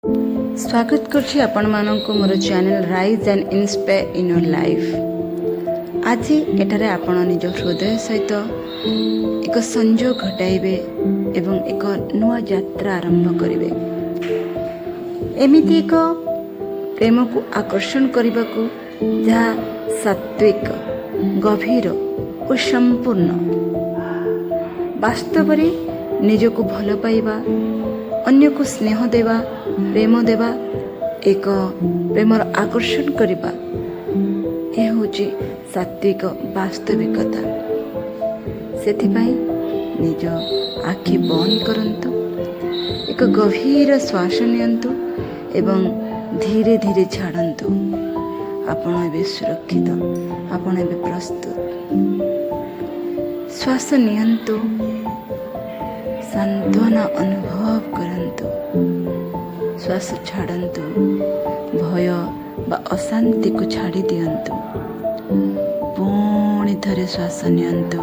ସ୍ୱାଗତ କରୁଛି ଆପଣମାନଙ୍କୁ ମୋର channel Rise and Inspire in your life। ଆଜି ଏଠାରେ ଆପଣ ନିଜ ହୃଦୟ ସହିତ ଏକ ସଂଯୋଗ ଘଟାଇବେ ଏବଂ ଏକ ନୂଆ ଯାତ୍ରା ଆରମ୍ଭ କରିବେ, ଏମିତି ଏକ ପ୍ରେମକୁ ଆକର୍ଷଣ କରିବାକୁ ଯାହା ସାତ୍ୱିକ, ଗଭୀର ଓ ସମ୍ପୂର୍ଣ୍ଣ। ବାସ୍ତବରେ ନିଜକୁ ଭଲ ପାଇବା, ଅନ୍ୟକୁ ସ୍ନେହ ଦେବା, ପ୍ରେମ ଦେବା, ଏକ ପ୍ରେମର ଆକର୍ଷଣ କରିବା, ଏ ହେଉଛି ସାତ୍ୱିକ ବାସ୍ତବିକତା। ସେଥିପାଇଁ ନିଜ ଆଖି ବନ୍ଦ କରନ୍ତୁ, ଏକ ଗଭୀର ଶ୍ୱାସ ନିଅନ୍ତୁ ଏବଂ ଧୀରେ ଧୀରେ ଛାଡ଼ନ୍ତୁ। ଆପଣ ଏବେ ସୁରକ୍ଷିତ, ଆପଣ ଏବେ ପ୍ରସ୍ତୁତ। ଶ୍ୱାସ ନିଅନ୍ତୁ, ସାନ୍ତ୍ୱନା ଅନୁଭବ କରନ୍ତୁ। ଶ୍ୱାସ ଛାଡ଼ନ୍ତୁ, ଭୟ ବା ଅଶାନ୍ତିକୁ ଛାଡ଼ି ଦିଅନ୍ତୁ। ପୁଣି ଥରେ ଶ୍ୱାସ ନିଅନ୍ତୁ,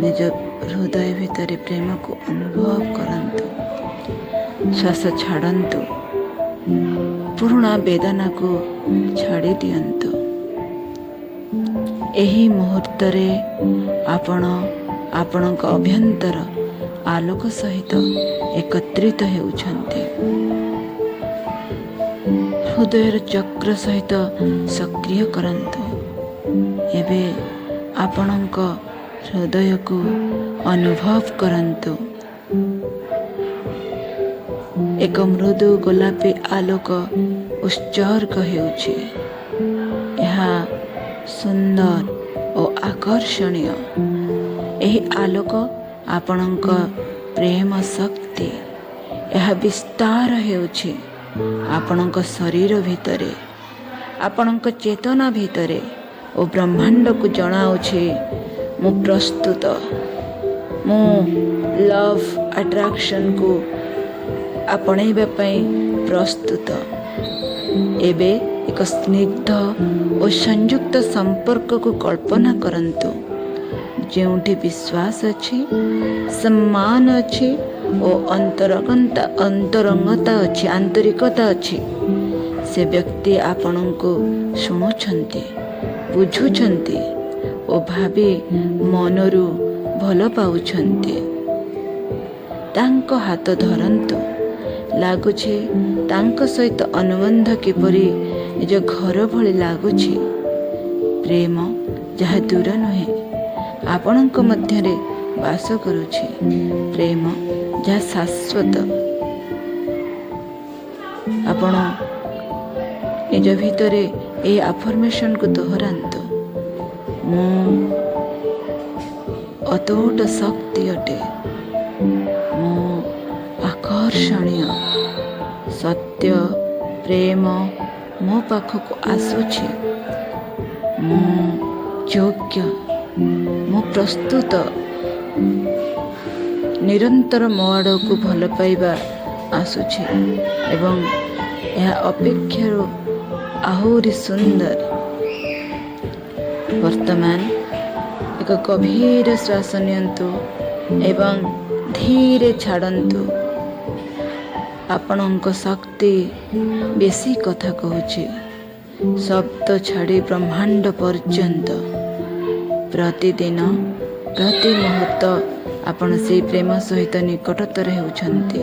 ନିଜ ହୃଦୟ ଭିତରେ ପ୍ରେମକୁ ଅନୁଭବ କରନ୍ତୁ। ଶ୍ୱାସ ଛାଡ଼ନ୍ତୁ, ପୁରୁଣା ବେଦନାକୁ ଛାଡ଼ି ଦିଅନ୍ତୁ। ଏହି ମୁହୂର୍ତ୍ତରେ ଆପଣ ଆପଣଙ୍କ ଅଭ୍ୟନ୍ତର ଆଲୋକ ସହିତ ଏକତ୍ରିତ ହେଉଛନ୍ତି। ହୃଦୟର ଚକ୍ର ସହିତ ସକ୍ରିୟ କରନ୍ତୁ। ଏବେ ଆପଣଙ୍କ ହୃଦୟକୁ ଅନୁଭବ କରନ୍ତୁ। ଏକ ମୃଦୁ ଗୋଲାପୀ ଆଲୋକ ଉତ୍ସର୍ଗ ହେଉଛି। ଏହା ସୁନ୍ଦର ଓ ଆକର୍ଷଣୀୟ। ଏହି ଆଲୋକ ଆପଣଙ୍କ ପ୍ରେମ ଶକ୍ତି। ଏହା ବିସ୍ତାର ହେଉଛି ଆପଣଙ୍କ ଶରୀର ଭିତରେ, ଆପଣଙ୍କ ଚେତନା ଭିତରେ ଓ ବ୍ରହ୍ମାଣ୍ଡକୁ ଜଣାଉଛି, ମୁଁ ପ୍ରସ୍ତୁତ, ମୁଁ ଲ ଅଫ୍ ଆଟ୍ରାକ୍ସନକୁ ଆପଣେଇବା ପାଇଁ ପ୍ରସ୍ତୁତ। ଏବେ ଏକ ସ୍ନିଗ୍ଧ ଓ ସଂଯୁକ୍ତ ସମ୍ପର୍କକୁ କଳ୍ପନା କରନ୍ତୁ, ଯେଉଁଠି ବିଶ୍ୱାସ ଅଛି, ସମ୍ମାନ ଅଛି ଓ ଅନ୍ତରଙ୍ଗତା ଅଛି, ଆନ୍ତରିକତା ଅଛି। ସେ ବ୍ୟକ୍ତି ଆପଣଙ୍କୁ ଶୁଣୁଛନ୍ତି, ବୁଝୁଛନ୍ତି ଓ ଭାବି ମନରୁ ଭଲ ପାଉଛନ୍ତି। ତାଙ୍କ ହାତ ଧରନ୍ତୁ। ଲାଗୁଛି ତାଙ୍କ ସହିତ ଅନୁବନ୍ଧ କିପରି ନିଜ ଘର ଭଳି ଲାଗୁଛି। ପ୍ରେମ ଯାହା ଦୂର ନୁହେଁ, ଆପଣଙ୍କ ମଧ୍ୟରେ ବାସ କରୁଛି। ପ୍ରେମ ଯାହା ଶାଶ୍ୱତ। ଆପଣ ନିଜ ଭିତରେ ଏହି ଆଫର୍ମେସନକୁ ଦୋହରାନ୍ତୁ: ମୁଁ ଅତୁଟ ଶକ୍ତି ଅଟେ। ମୁଁ ଆକର୍ଷଣୀୟ। ସତ୍ୟ ପ୍ରେମ ମୋ ପାଖକୁ ଆସୁଛି। ମୁଁ ଯୋଗ୍ୟ। ମୁଁ ପ୍ରସ୍ତୁତ। ନିରନ୍ତର ମୋ ଆଡ଼କୁ ଭଲ ପାଇବା ଆସୁଛି ଏବଂ ଏହା ଅପେକ୍ଷାରୁ ଆହୁରି ସୁନ୍ଦର। ବର୍ତ୍ତମାନ ଏକ ଗଭୀର ଶ୍ୱାସ ନିଅନ୍ତୁ ଏବଂ ଧୀରେ ଛାଡ଼ନ୍ତୁ। ଆପଣଙ୍କ ଶକ୍ତି ବେଶୀ କଥା କହୁଛି, ଶବ୍ଦ ଛାଡ଼ି ବ୍ରହ୍ମାଣ୍ଡ ପର୍ଯ୍ୟନ୍ତ। ପ୍ରତିଦିନ, ପ୍ରତି ମୁହୂର୍ତ୍ତ ଆପଣ ସେଇ ପ୍ରେମ ସହିତ ନିକଟତର ହେଉଛନ୍ତି।